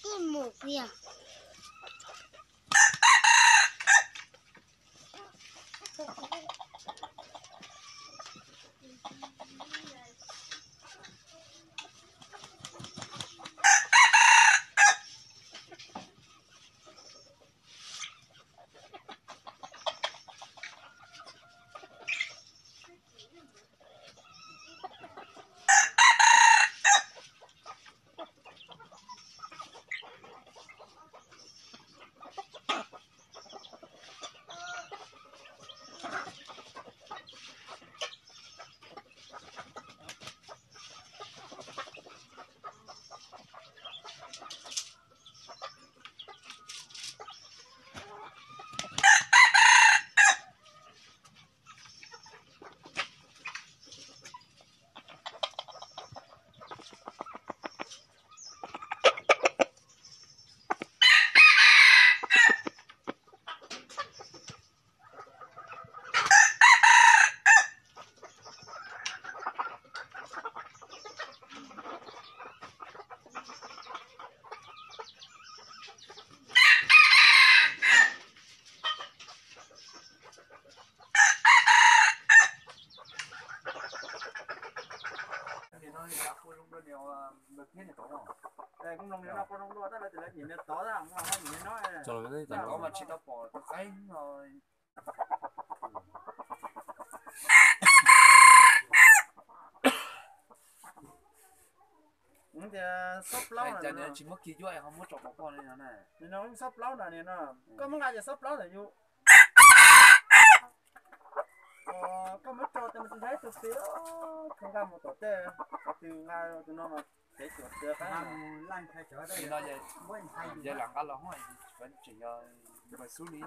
Tij mus kuv yog. Tias xob plaub, tsis muab kiag cuab ho muab tso pov poj li no na. Nim no xob plaub no, nim no koj muab nqa cov xob plaub ntawm yus, koj muab tso tes mus tus ntshaib tus pis, koj nqa mus tom tej, tus nqa tus no mas kev cuam tias qab. Yog lam nqa los tseem yog npawg xub li.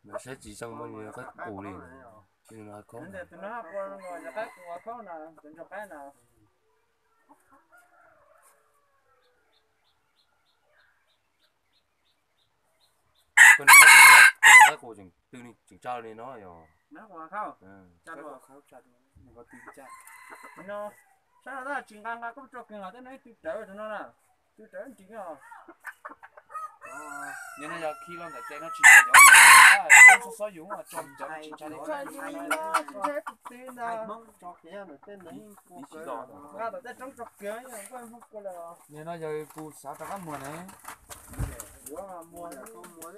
Lawv saib tsis zoo muaj qab qus li. Tus no, qaib qus, qaib no. Qaib qus tseem tw li tseem tsa li no yog. No, sab no tab tsis nqa nqa koj tso kiag los tej no ib tw rawv tus no na. Tw rawv ntsis os. Nim no yog khi los ntawm tes no tsis nqa cov, xob xob yus tso cov tsis nqa li. Tsis nqa tus tib na. Nqa tom tej roob tso kiag, koj Hmoob kua lawm. Nim no yog kuv xav rov qab muag ne. Yuav muag, lawv tsis paub cuab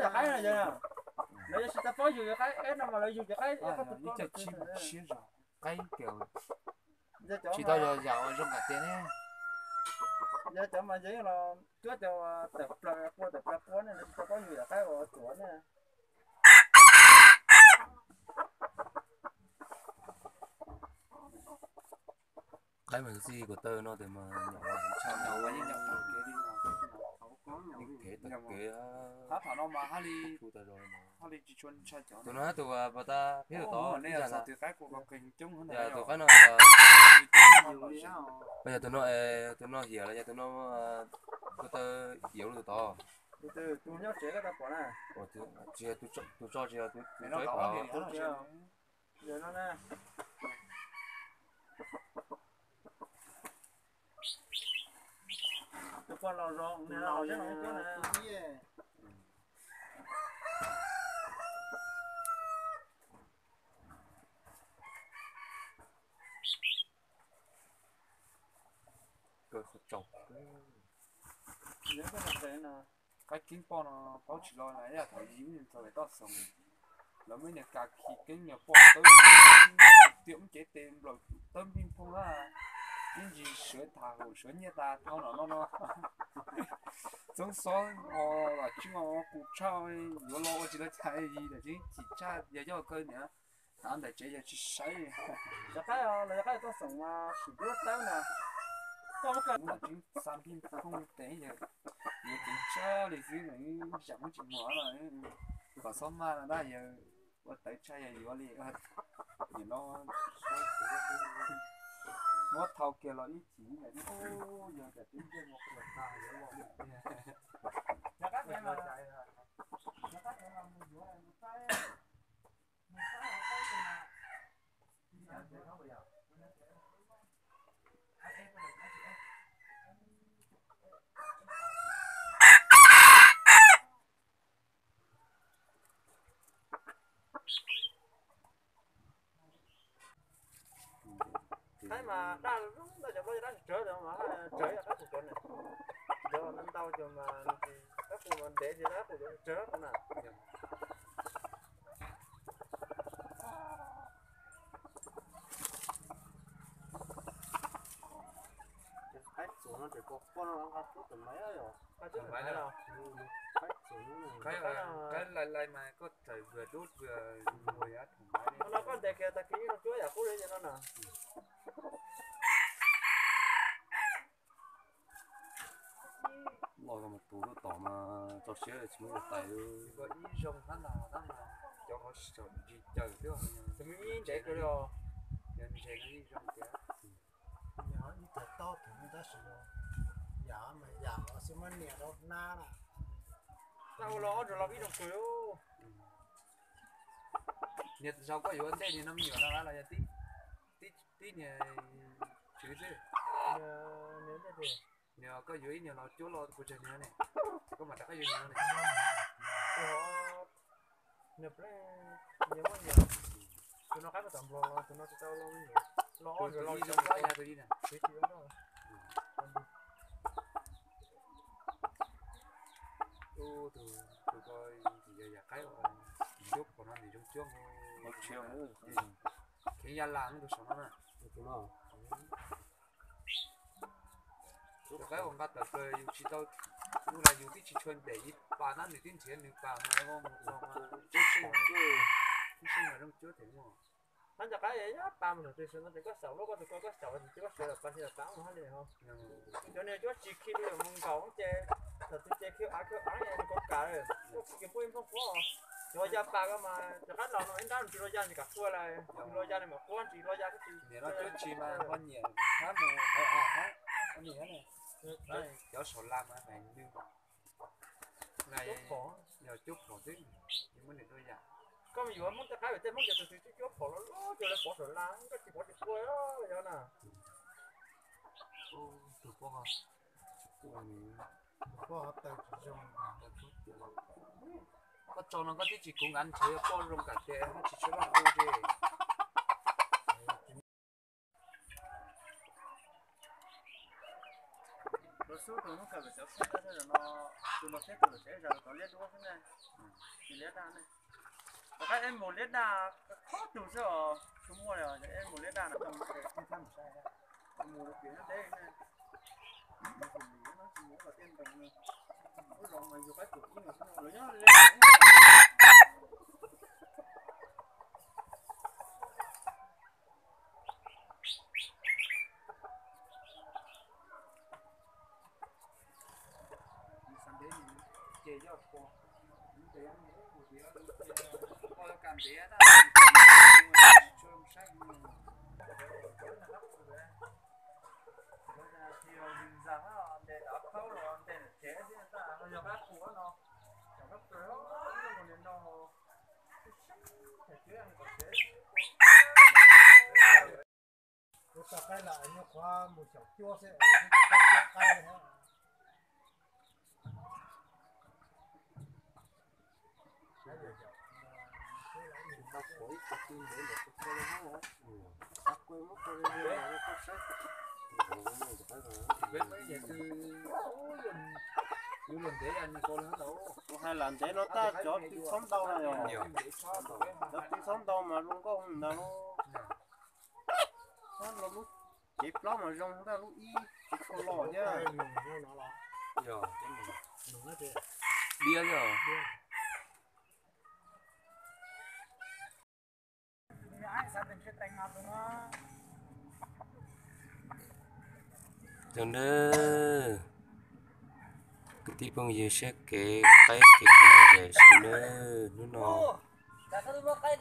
yog qaib no yog, lawv yuav tsis tau paub yus yog qaib eb no mas lawv yus cov qaib eb. Ib co chim siab zog qaib kiag. Tsis tau yog yam uas zoo nkaus tiag ne. Yog cov mas yeej los cuab cov tawm plaws qua tawm plaws qua ne, lawv tsis tau paub yus yog qaib uas tuav ne. Qaib mas xij kuv taw no tes mas nyom, nyom kev tag kev. Tus no tus pas tas peb tus tod, tus qaib no, yog tus no, yog tus no hiam los yog tus no, tus taw hiam li tus tod. Tsis yog tus tso, tsis yog tus tso ib phav. Tus poj los zoo, tus no los zoo cuab na. Qaib keeb poj no paub tsis los na, yog thaum yus txog lawm toj xoom, lawv muab niag kas khi keeb niag poj tawb, tiam cev tes nplaum tawb npij nphooj na, ib ntsis sawv tas hauv sawv nyiaj tas thau no no no. Txoob xob o, vam tswb o, qus tshaj, yuav los ua tsis tau cas li, tam tseeb chim tshaj yog coj kawg niam. Tav ntawm tsev yog tsis saib. Cov qaib los yog qaib toj xoom mas sim dub tawb na. Koj muab kawg tam tseeb xa npij nphooj tes yawg, yuav ceev tsawg li xwb, zam muab tsis muag no. Kom xob maj no na yawg, ua tawv tshaj yawg yuav li. Nim no muab thau kiag los ib chim ntawm no, yog tam tseeb ntsej muag qhuav tag yuav los li tiag. Qaib mas daj zoo, daj cov plaub cov daj tsawv, mas tsawv yog qaib qus cov ne. Cov ntau cov mas qaib qus mas ntev ces qaib qus cov tsawv na. Qaib txuas no ces pos poj no nqa tub tawm maiv yom. Qaib txuas no, qaib lais lais mas koj txawm vừa đốt vừa ngồi á, thoải mái. No koj ntes kiag tag kis ib zoo cuab yam qub li no na. Los mus tus lub tom mas tso siab tsis muaj tais. Ib zoo tab mas, tab mas cov hauv tsis caws thiab. Tsis muaj ib ntev kawg li os. Yog ntses no ib zoo tiag. Yog ib tug taub tug tab sis yam mas yam los xij muab nias rau nab na. Nab ua los ob nrug los ib zoo kawg. Nias zaus koj yuav ntej nias no me nyuam no los yog tib, tib nias tswv xwb. Nias koj yuav ib niag los cuab los puas tsawg niag ne? Koj mam rov qab yuav niag ne. Niag plev, niag muab niag. Tus no qaib puag tom nplog los, tus no tsis tau los me nyuam. Los ob nrug los ib zoo koj yog tus ib na. Tus, tus ko tsis yog yam qaib uas cuab phom no nws zoo cuab. Kheev ya las tus saum no na. Tus qaib uas nqa tawm plaws yus tsis tau, yus las yus twb tsis tshua npem ib pas na, nws twb nrhiav nws pas mas mus txog mas tib seej mas zoo cuab them muaj. Hab cov qaib yog pas mus nram tw sawv no ces koj xaum lub koj tus ko koj xaum ces koj sawv lawm pas sawv lawm pas mus hab li ho. Cov niag cuab tsis khi li mus nkaum ces thaum twg ces khi av khi av nws ko kam lawm, koj khi kiag puab ib nplooj quab. Cov ya pas ko mas cov qaib laus no ib nrab tsis los ya nws kam quaj lawm, tsis los ya nws mam quab, tsis los ya twb tsis. Niam no cuab tsis mas ho nyiam hab mus hais os hab, niam ne, cov saum las mas hais nws. Yog cuab phom xwb, muab niam los ya. Koj yuav muab tej qaib tej muab cov tus twg cuab phom los los cov lawv pov saum las, koj tsis pov tsis quaj yog na. Tus pov, koj tso no koj twb tsis khuv nkav nrhiav poj zoo kam tias tsis tshua loj nqus li. Los xub tus hnub kawm cov xeeb no, tus los xeeb tus lawm tsev zas los tov liab duab xwb ne, tsis liab daj ne. Rov qab eb mus liab daj qhov tug xwb os, tsis muaj li os, eb mus liab daj no. Mus rau pem deb ne, mus kom tej ntoos no, ub los mas yug qaib tuam ib no xwb no los nyob li. Nws xav ntev ces yog ua, nws ces yog ua, ua kam ntev na, tsis tshua saib. Tsis yog nws zas ntes dav khaub los ntes tsev thiab ntag, yog qab qus no, yog qab qus no, ua tau qaib lam nyuag qhuav mus xyaum cuab xwb, tsis tau cuab qaib li. Kuv hais lam ntev no tab cov tw txhob ntau na yog, cov tw txhob ntau mas zoo nkauj ntag. Lub cev plaub mas zoo ntag, lub ib tsis tshua los thiab. Yog diab yog. Cov nawb, kwv tij phooj ywg seb kev qaib kev qus zais sib nawb hnub no. Peb qaib rau qaib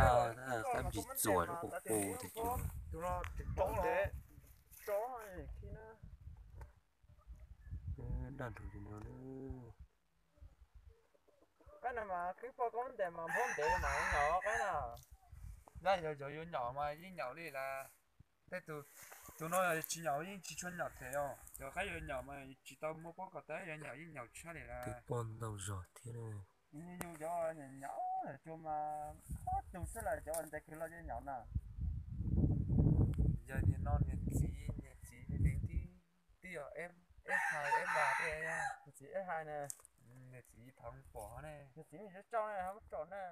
laus, qaib npis txuas rau qus qus tiag. Daj nrug li no. Qaib no mas qhib poj koob ntes mas nphob ntev mas nyom qaib no. Yog yog yuav nyom mas yeej nyom li lawm. Tej tus, tus no yog tsis nyom yeej tsis tshua nyom thiab os. Cov qaib yuav nyom mas tsis tau muaj pob kom tawb, yuav nyom yeej nyom tshaj li lawm. Twb poj ntau zog thiab. Yus cov nyom nyom tsuas mas ob tug xwb lawm, cov ntes kawg los yeej nyom na. Yog niag no niag txiv, niag txiv neeg tib, tib yog F hai F ba thiab, niag txiv F hai na. Niag txiv thaum pom ne, niag txiv me tsom na, ho muab tsom na.